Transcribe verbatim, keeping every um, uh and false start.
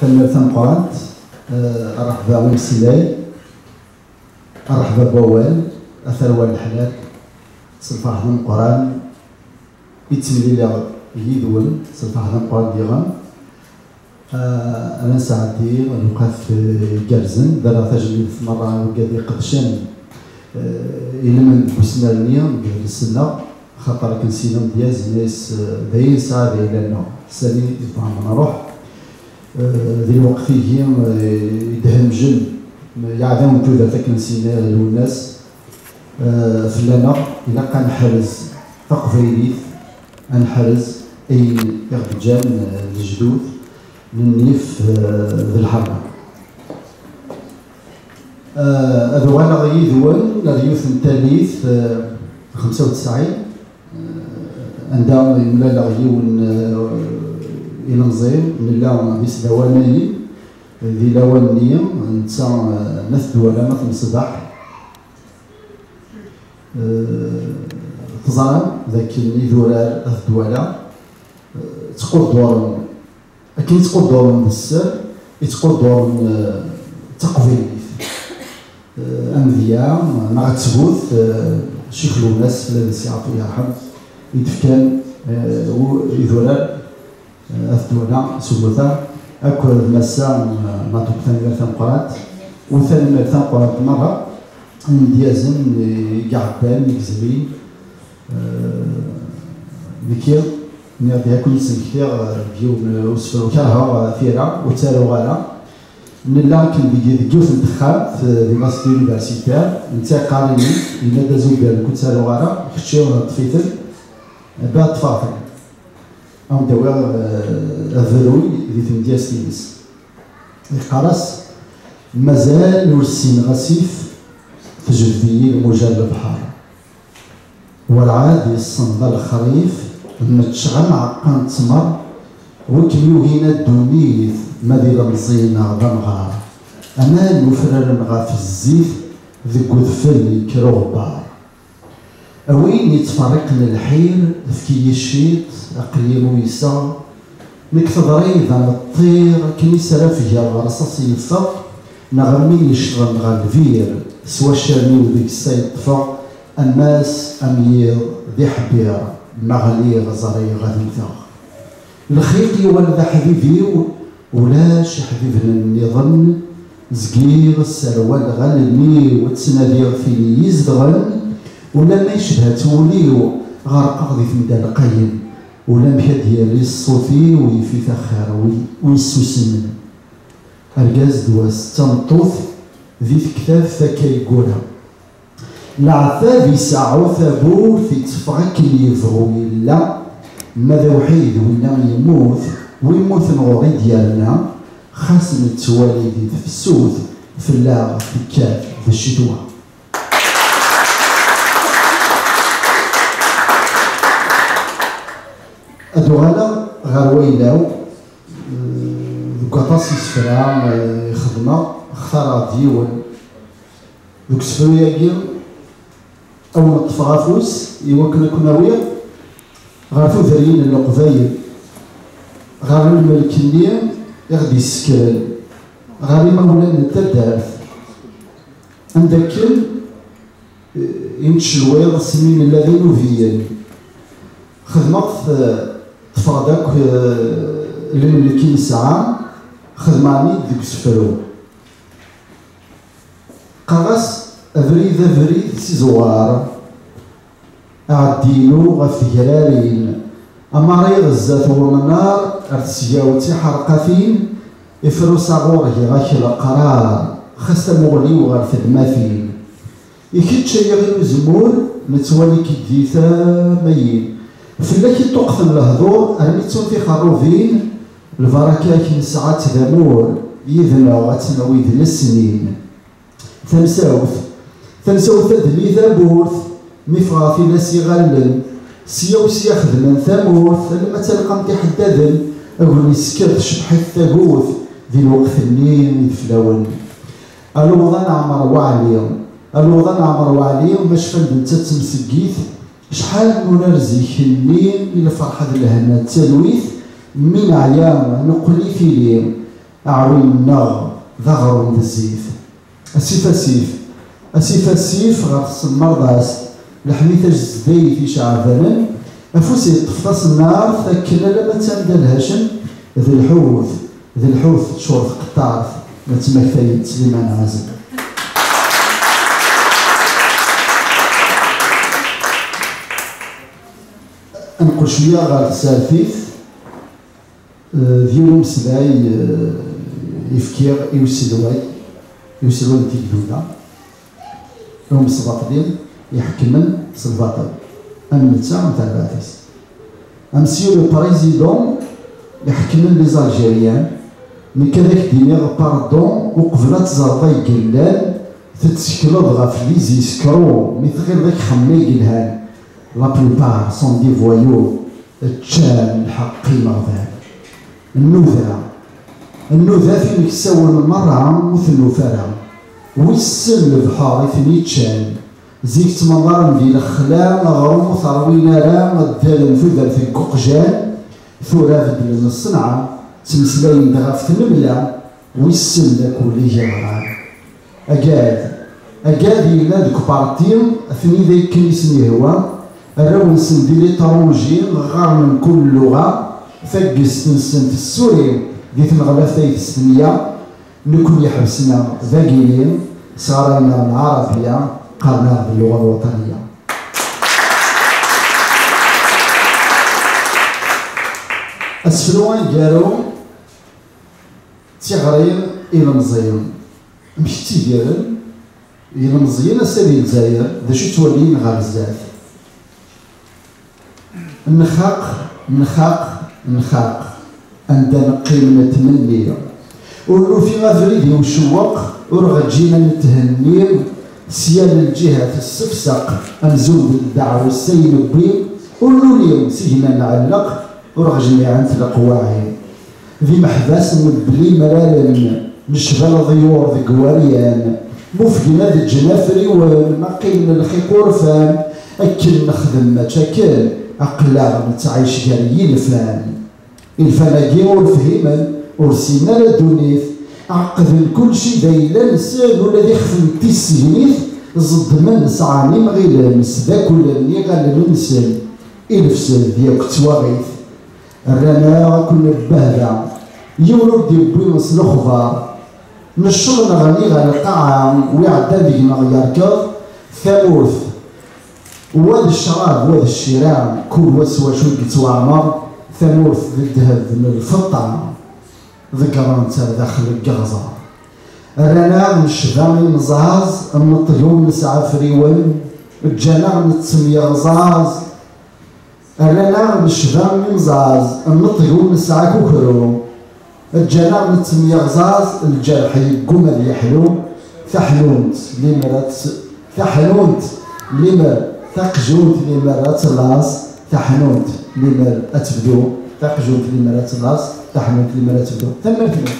Tanemmirt tameqqrant, eh, rreḥba i umeslay, rreḥba n wawal, a tarwa n leḥlal, s lferḥ d ameqqran i ttemliliɣ yid-wen, s lferḥ d ameqqran diɣen. Eh, ad nesɛeddi lewqat, eh, igerrzen, d ara tajmilt merra i wigad iqedcen, eh, ilmend deg usnerni, deg yidles-nneɣ. Axaṭer akken s-yenna umedyaz, yenna-yas, eh, d aya nesɛa d ayla-nneɣ, sani yebɣa ad nruḥ. Eh, di lweqt-igi, eh, i d-hemjen yeɛdawen n tudert akken s-yenna Lwennas, eh, fell-aneɣ, ilaq ad neḥrez taqbaylit, ad neḥrez ayen i ɣ-d-ǧǧan, eh, lejdud n nnif, eh, d lḥerma. Eh, ad uɣaleɣ yid-wen ar yiwet n tallit, eh, xemsa u tesɛin, eh, anda yemlaleɣ yiwen, eh, ilemẓi, nella di Sdawan-ayi, di lawan-nni, netta, eh, n At Dwala, ma temsedaḥ. Eh, teẓram d akken idurar At Dwala, eh, ttqudduren. Akken i ttqudduren d sser, i ttqudduren, eh, d taqbaylit. Eh, amedya neɣ ad tgut, eh, Ccix Lwennas, fell-as ad s-yeɛfu yerḥem, i d-fkan, eh, u-, idurar, eh, At Dwala s umata, akked Massa, eh, Matuk, tanemmirt tameqqrant, u tanemmirt tameqqrant merra i yimedyazen, i iɛebban, i yezrin, eh, nekki, nniɣ-d akk i d-smektiɣ, eh, deg yiwen, eh, usefru, kerheɣ, eh, tira, ur ttaruɣ ara. Nella akken deg, deg yiwet n texxamt, eh, di l'Institut Universitaire, netta yeqqar-iyi, yenna-d: "Azuger, nekk ur ttaruɣ ara, kečči ṭṭef-iten, eh, bad ṭṭfeɣ-ten." Ad awen-d-awiɣ, eh, abruy di tmedyazt-ines. Yeqqar-as: "Mazal ur ssineɣ asif, tejbed-iyi lmuja n lebḥer. Werɛad yessenḍ lexrif, meččeɣ am ɛeqqa n ttmer, wakken yugin a ddunit, ma d ilemẓi neɣ d amɣar. Aman ufraren ɣef zzit, deg udfel yekker uɣebbar." A win yettferriqen lḥir, efk-iyi ciṭ, aql-i uyseɣ. Nekk teḍri d ameṭṭir, akken i s-ara fgeɣ rṣaṣ yeffeɣ, neɣ am win yecḍen ɣer lbir, s waccaren-iw deg-s ay ṭṭfeɣ, am ass am yiḍ d iḥbir, ma ɣliɣ ẓriɣ ad wteɣ. Lxiq yuɣal d aḥbib-iw, ulac iḥbiben nniḍen. Zgiɣ sserwaleɣ allen-iw, ttnadiɣ tin i yi-izedɣen. Ulamma yecbeḥ-itt wul-iw, ɣerqeɣ di temda lqayen. Ulamek ad d-yali ṣṣut-iw, yif-it axir wi, wi yessusmen. Argaz d wass d tameṭṭut, di tektabt akka yeggura. Leɛtab iseɛɛu tawwurt, itteffeɣ akken yebɣu yella, ma d awḥid winna yemmut, wi mmuten ɣur-i d-yerna, xas nettwali di tefsut, fell-aɣ tekkat d ccetwa. Ad uɣaleɣ ɣer wayla-w, eh, deg waṭas isefra, eh, i xedmeɣ, xtareɣ-d yiwen. Deg usefru-agi, ad wen-ṭṭfeɣ afus i wakken ad ken-awiɣ ɣer tudrin n Leqbayel, ɣer lmelk-nni i ɣ-d-yessekren, ɣer imawlan n taddart, anda akken, eh, i nettcelwiḍ asmi nella d inubiyen. Xedmeɣ-t, eh, ṭṭfeɣ-d akk, eh, lmelk i nesɛa, xedmeɣ-ten-id deg usefru. Qqareɣ-as: "Abrid, abrid s iẓuɣar, aɛeddi-inu ɣef tegrarin, amaṛiɣ zdat wemnar ar tesgawt tiḥerqatin, ifrus aɣur giɣ-ak leqrar, xas tamuɣli-w ɣer tedmatin. I kečč ay iɣil uzemmur, nettwali-k-id di tama-yin. Fell-ak i ṭṭuqqten lehdur, armi ttun tixerrubin, lbaraka-k nesɛa-tt d amur, yid-neɣ ad tt-nawi d lesnin." Tamsawt. Tamsawt tadli tawwurt, mi ffɣeɣ tilas iɣallen, sya u sya xedmen tamurt, alamma d talqamt iḥeddaden, agni sekker tcebbeḥ-it tagut, di lweqt-nni i d flawen. A luḍa n Ɛmer Waɛli, a luḍa n Ɛmer Waɛli, ma cfan d netta d temseggit, acḥal nurar zik-nni i lferḥ d lehna d talwit, mi neɛya neqqel i tili. Aɛwin-nneɣ d aɣrum d zzit. Asif asif, asif asif ɣer tsemmerḍast, leḥmi tajezdayt iceɛbanen, afus yeṭṭef taṣennart akken alamma d tamda lhacen, d lḥut, d lḥut teččur tqeṭṭart, ma ttmaktayent Sliman Ɛazem. Ad neqqel cwiya ɣer tsertit. Eh, d yiwen umeslay, eh, i fkiɣ i uselway, i uselway n Tigduda, i umesbaṭli iḥekmen s lbaṭel, am netta am terbaɛt-is. Am Monsieur le Président iḥekmen les Algériens, nekk ad ak-d-iniɣ pardon uqbel ad teẓreḍ ay yellan, tettekleḍ ɣef les escrocs mi tɣileḍ ad k-xemmen ay yelhan. La plupart sont des voyous, ččan lḥeqq imeɣban. Nnuda. Nnuda tin ksawlen merra ur ten-nufi ara. Wissen lebḥer i ten-iččan. Zik ttmenḍaren di lexla, aɣrum ur t-ṛwin ara, ddalen tudert deg uqjan. Tura beddlen ṣṣenɛa, ttmeslayen-d ɣef tnemla, wissen d akul i yeḍran. Agad, agad yellan deg uparti, atni d akken i sen-yehwa, arraw-nsen d iliṭrunji, ɣɣaren mkul lluɣa, tagest-nsen tessuri di tneɣlaft ay testenya, nekkni ḥebsen-aɣ dagini, sɣarayen-aɣ lɛarabiya, qqaren-aɣ d lluɣa lwaṭaniya. Asefru aneggaru, d tiɣri ilemẓiyen. Amek ttidiren yilemẓiyen ass-a di Lezzayer, d acu ttwalin ɣer zdat? Nxaq, nxaq, nxaq, anda neqqim nettmenni. Ur nufi abrid i ucewweq, ur ɣeǧǧin ad nethenni, s yal lǧiha tessefseq, amzun d ddeɛwessu ay newwi, ur nuli s gma nɛelleq, ur ɣ-jmiɛent leqwaɛi. D imeḥbas n bli mraren, necba leḍyur deg waryan, mufgen ad ǧǧen afriwen, ma qqimen lxiq urfan, akken nexdem mačči akken, aql-aɣ nettɛic gar yilfan. Ilfan-agi ur fhimen, ur ssinen ara ddunit, ɛeqqden kulci d ayla-nsen, ula d ixef n tissegnit, ẓeddmen, sɛan imɣilen, sdakulen iɣallen-nsen, i lefsed yakk d twaɣit. Rran-aɣ akk nebbehba, yiwen ur d-iwwi s lexbar. Necceḍ neɣli ɣer lqaɛa, wi ɛeddan deg-neɣ yerkeḍ. Tamurt, wa d ccrab, wa d ccira, kul wa s wacu i yettwaɛmer. Tamurt d ddheb n lfeṭṭa, ḍeggren-tt ar daxel n yeɣẓer. Rran-aɣ necba imẓaẓ, neṭṭeg ur nesɛi afriwen, ǧǧan-aɣ nettemyeɣẓaẓ. Rran-aɣ necba imẓaẓ, neṭṭeg ur nesɛi akukru. Ǧǧan-aɣ nettemyeɣẓaẓ, lǧerḥ yegguma ad yeḥlu. Taḥnunt, limer ad tt-, taḥnunt, limer, taqjunt, limer ad tellaẓ. Taḥnunt, limer ad tebdu. Taqjunt, limer ad tellaẓ. Taḥnunt, limer ad tebdu. Tanemmirt-nwen.